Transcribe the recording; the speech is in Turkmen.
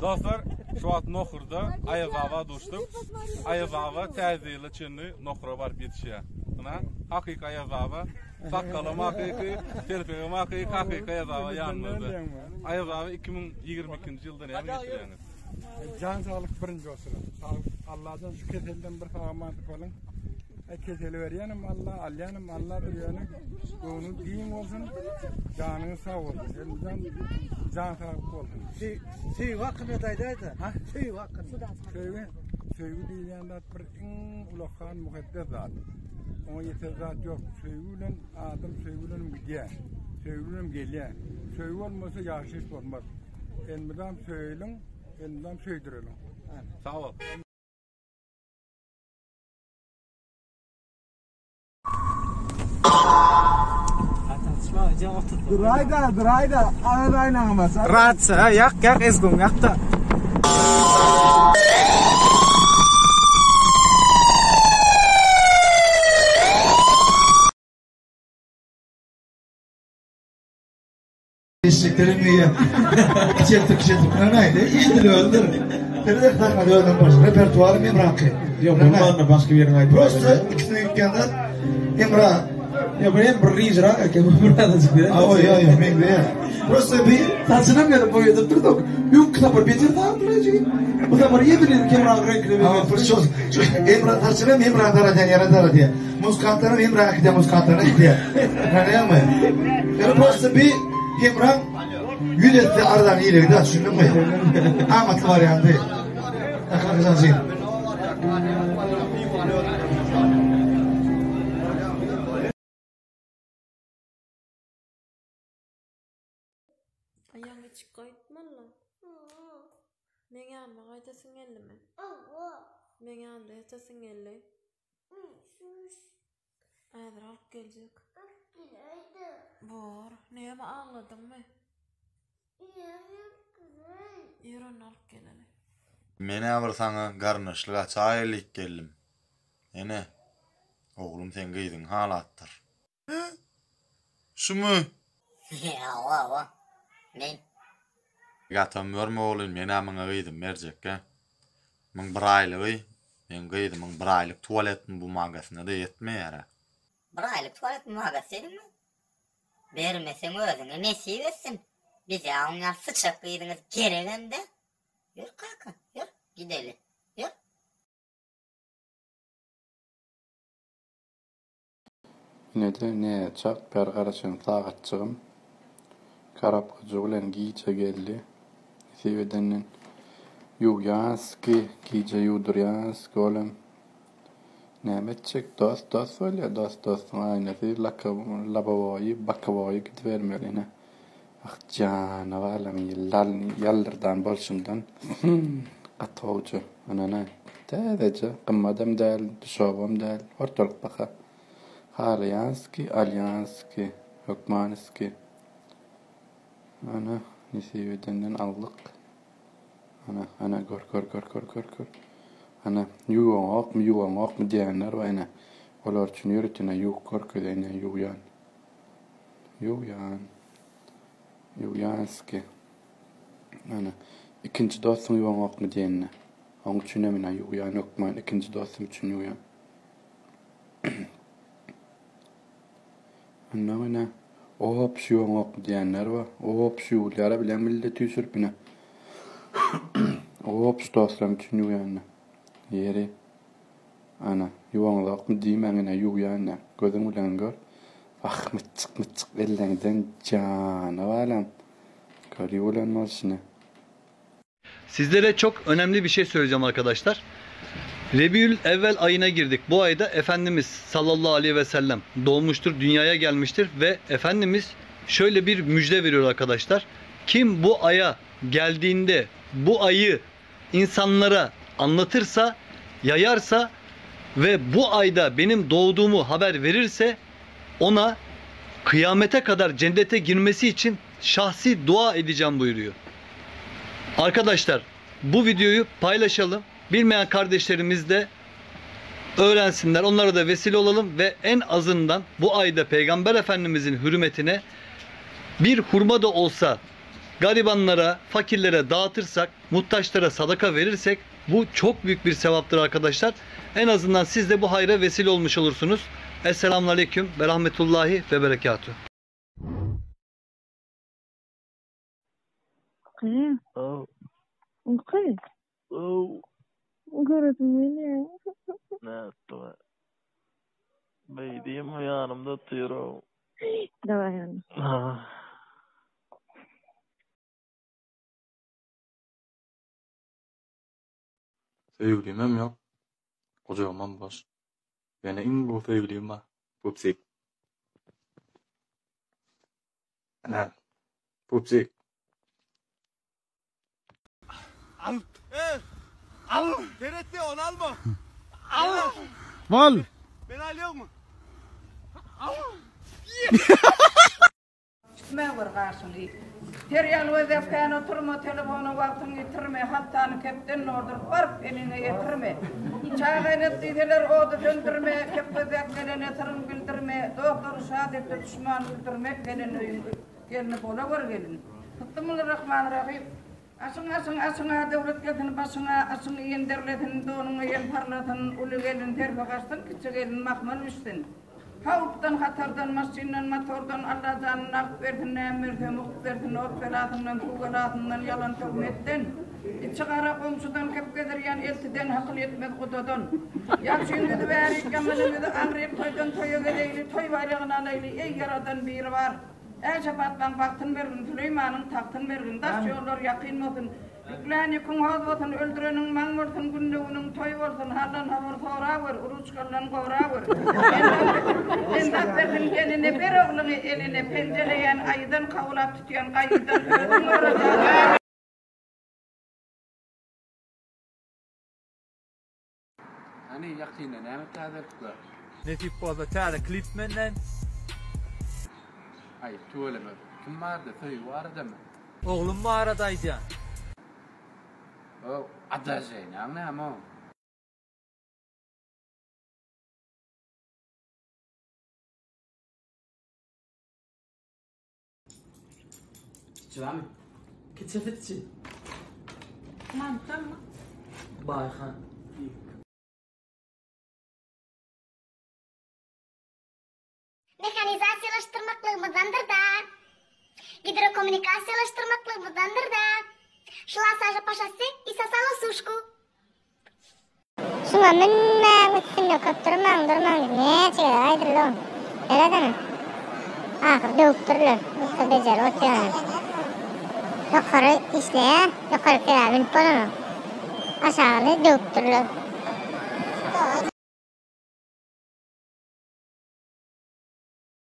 Dostlar, şu wagt Nohurda Aýaz baba duşduk. Aýaz baba täze ýyla çenli Nohura baryp ýetişýär. Ynha, hakyky Aýaz baba. Sakgalam hakyky, telpegem hakyky, hakyky Aýaz baba ýanymyzda. Aýaz baba 2022-nji ýylda näme getirýäňiz? Jan saglyk birinji bolsun. Saglyk Allahdan şu keselden bir sag-aman sypalyň. Ay keseli berýänem Allah, alýanam Allahdyr ýöne göwnüň giň bolsun, janyňyz sag bolsun. Elimizden jan saglyk bolsun. Söýgi hakynda da aýdaýda. Ha? Söýgi hakynda. Söýgi, söýgi diýilýän zat bir iň ulakan muhaddes zat. Oňa ýeter zat ýok. Söýgi bilen adam söýgi bilen gidýär. Söýgi bilen gelýär. Söýgi bolmasa ýaşaýyş bolmaz. Elmydam söýeliň, elmydam söýdüreliň. Sag bol. Duraýda, duraýda, agyz aýnaňy bas. Ratsiýa, ýak, ýak, ezgum, ýak-da. Eşeklerim diýe. Kiçeltip kiçeltip näme Edil öldür. Seni sahnada özüm boş. Repertuarym Emrah'ky. Ýok, bundan başga birini aýdyp. Prosta ikisini gitgende Emrah. Ýok, bu hem bir rejrak eken, bu bir azajyk. Awa, ýa, ýa, meňzeýär. Prosta bir Saçynam gelip boýadyp durdy. Öňki sapar beter sardylar. Bu sapar edil Emrah reňkine. Awa, prosta Emrah saçynam Emrah daradýan ýere daradýar. Muzykantlaram Hemra äkidýär, muzykantlaram äkidýär. Näme? Ýöne prosta bir Hemra ýüz etse arzan ýelegi-de, düşündiňmi? Amatly warianty. Kakajanjy. Aýagyň içik gaýtmaly. Meň ýanyma gaýdasyň geldimi? Meň ýanymda ýatasyň geldi. Häzir alyp geljek. Bor. Näme agladyňmy? Ýör onda alyp geleli. Men-ä bir saňa garyndaşlyk açaýaly diýip geldim. Ene, oglum seň gyzyňy halapdyr. Hä? Şumy? Hawa, hawa. Men. Gatam görme oglum, men-ä muňa gyzymy berjekgä. Muň bir aýlygy meň gyzymyň bir aýlyk tualet bumagasyna-da ýetmeýär-ä. Bir aýlyk tualet bumagasy diýdiňmi? Bermeseň özüňe nesip etsin. Bize oň ýaly syçak gyzyňyz geregem däl. Ýör kaka, ýör, gideli. Ýör. Ine-de näçe wagt bäri garaşan sagatjygym karabkajygy bilen gije geldi. Nesip edenden ýuwýanski, gije ýuwdurýanski olam. Näme etjek, dost dost bolýar, dost dostuň aýnasy, labowoýy, bokowoýy gidibermeli ine. Ah jana balam ýaldyrdan bolşundan gaty gowja ynana täzeje gymmadam däl duşowam däl ortalyk baha halaýanski alýanski hökmanyski ana nesip edenden aldyk ana ana gör gör gör gör gör gör ana ýuwaňokmy ýuwaňokmy diýenler bar ine olar üçin ýörite ine ýuwup görkezeýin ýuwýan. Ýuwýan. Ýuwýanski. Ana, ikinji dostuň ýuwaňokmy diýende. Oň üçinem ine ýuwýan hökman ikinji dostum üçin ýuwýan. Ondan ine opşy ýuwaňokmy diýenler bar. Opşy ýuwulýar-a bilen milde tüýsürip ine. Opşy dostlarym üçin ýuwýan. Ýeri. Ana, ýuwaňzokmy diýmäň ine ýuwýan ine, gözüň bilen gör. Wah, myçjyk-myçjyk elleňden jana balam. Gör ýuwulan bolşuny. Sizlere çok önemli bir şey söyleyeceğim arkadaşlar. Rebiül Evvel ayına girdik. Bu ayda Efendimiz sallallahu aleyhi ve sellem doğmuştur, dünyaya gelmiştir ve Efendimiz şöyle bir müjde veriyor arkadaşlar. Kim bu aya geldiğinde bu ayı insanlara anlatırsa, yayarsa ve bu ayda benim doğduğumu haber verirse ona kıyamete kadar cennete girmesi için şahsi dua edeceğim buyuruyor. Arkadaşlar bu videoyu paylaşalım. Bilmeyen kardeşlerimiz de öğrensinler. Onlara da vesile olalım ve en azından bu ayda Peygamber Efendimizin hürmetine bir hurma da olsa. Garibanlara, fakirlere dağıtırsak, muhtaçlara sadaka verirsek bu çok büyük bir sevaptır arkadaşlar. En azından siz de bu hayra vesile olmuş olursunuz. Esselamun Aleyküm ve Rahmetullahi ve Berekatuhu. Uky. Uky. Göresim gelýär. Nätdi? Beýdiyim ýanymda otyr-ow. Daway onda. Söýgülimem ýok, gujagymam boş. Ýöne iň gowy söýgülim bar, Pupsik. Ine, Pupsik. Al. Al. Seret ony alma. Al. Bol. Men alýarmy? Al. Çitme gör gaşyňy. Ter ýaly gözläp kän oturma, telefona wagtyňy ýitirme, haltany kepden dolduryp baryp eliňe ýetirme. Çaý gaýnat diýseler ody söndürme, kep gözläp gelene syryň bildirme, dostlary şat et-de duşman güldürme, gelen öýüň gelni bola gör gelin. Bismillahirrahmanirrahim. Aşyň aşyň aşyňa döwlet gelsin başyňa, aşyň iýen derlesin, donuň geýen parlasyn, uly gelin serpe gaçsyn, kiçi gelin mahmal bişsin. Howpdan, hatardan, maşyndan, motordan Alla janyny agyp bersin, näme berse mugt bersin, ot belasyndan, suw belasyndan, ýalan töhmetden, içi gara goňşudan, kep gezdirýän eltiden, hakyl ýetmez gudadan. Ýagşyň ýüzi bärik, ýamanyň ýüzi aňryk, toýdan toýa geleýli, toý baýragyny alaýly, eý, Ýaradan Biribar! Äşe Patmaň bagtyn bergin, Süleýmanyň tagtyn bergin, Daş ýollar ýakyn bolsun, Ýüklän ýüküň hoz bolsun, Öldüreniň maň bolsun, Günde günüň toý bolsun, Haldan habar sorawer, Uruçgaldan gorawer. Bendap bersin geline, Ber ogluňy eline, Penjeleýän aýydan, Kawlap tutýan gaýydan, Özüň gorajaň. Hany ýakynda näme täzelikler? Nesip bolsa täze klip menden. Aý tüweleme kim bardy söýgi baradamy? Oglum barada aýdýan. O adaženýaň näme o? Kiçi barmy? Kiçi kiçi. Mantammy? Baýhan. Mehanizasiýalaşdyrmaklygymyzdandyr-da. Gidrokommunikasiýalaşdyrmaklygymyzdandyr-da. Şla saža po şosse i sosala suşku. Şuňa münmäň, üstünde köp durmaň, durmaň diýip näçe gezek aýdyldy oň. Seredene. Ahyr döwüpdirler. Ussa bejerip otyr ony. Ýokary işleýär, ýokary sebäbi münüp bolanok. Aşagyny döwüpdirler.